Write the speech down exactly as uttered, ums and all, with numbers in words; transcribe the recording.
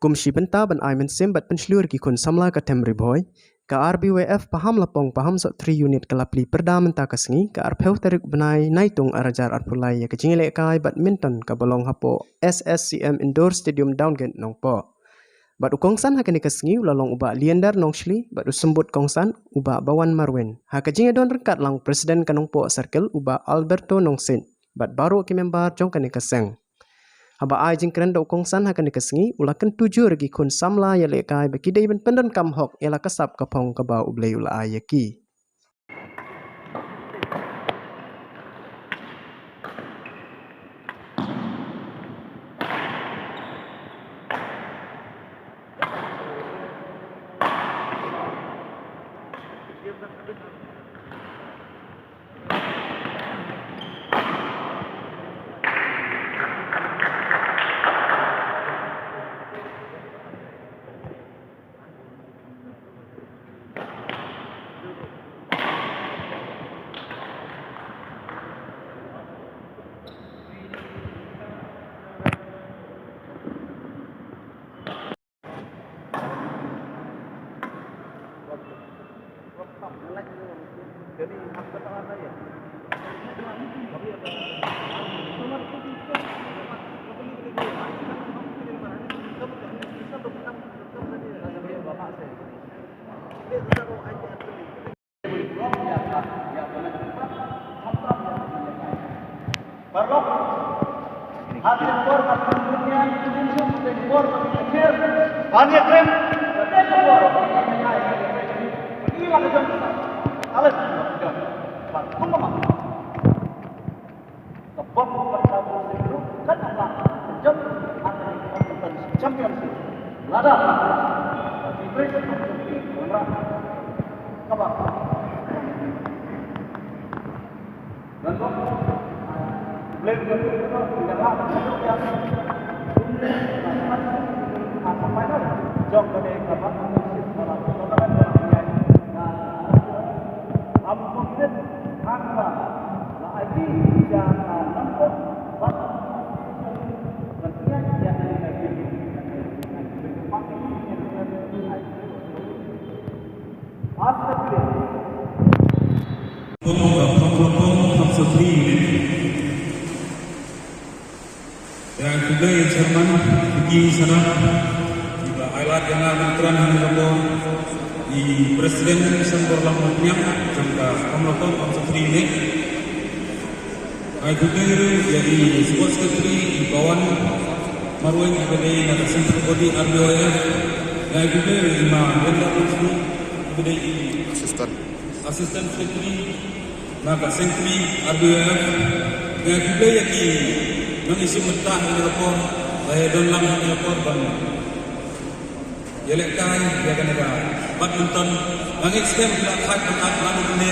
Kum shi bynta ban ai mynsiem bad pynshlur ki khun samla ka Them Ri Bhoi, ka R B Y F Pahamlapong Pahamsohthri Unit ka la plie pyrda mynta ka sngi, ka arphew tarik bnai Naitung arhajar arphew lai ïa ka jingïalehkai badminton kaba long hapoh S S C M Indoor Stadium Downgate Nongpoh. Bad u kongsan ha kane ka sngi u la long u Bah Leander Nongshli bad u symbud kongsan u Bah Bawan Marwin. Ha ka jingïadon ryngkat lang u President ka Nongpoh Circle u Bah Alberto Nongsiej bad baroh ki member jong kane ka seng. Haba ai jingkren da u kongsan ha kane ka sngi, u la kyntu jur ïa ki khun samla ïalehkai ba ki dei ban pyndonkam hok ïa la ka sap ka phong kaba U Blei u la ai ïa ki. Ïa, khublei Chairman Vicky Sara, iba ai lad ïa nga ban kren ha kane ka por. I President Sengkor Lam Upniang jong ka Pahamlapong Pahamsohthri ne. Ai khublei ruh ïa i Sports Secretary i Bawan Marwin iba dei na ka Central Body R B Y F. Ai khublei ruh i Ma Brenda Nongshli iba dei i Assistant Assistant Secretary na ka Central R B Y F. Ai khublei ïa ki nongïashim bynta ha kane ka por, ba ïa don lang ha kane ka por ban ïalehkai ïa kane ka badminton. Nga ngeit skhem ki la thait ban ap lane kane.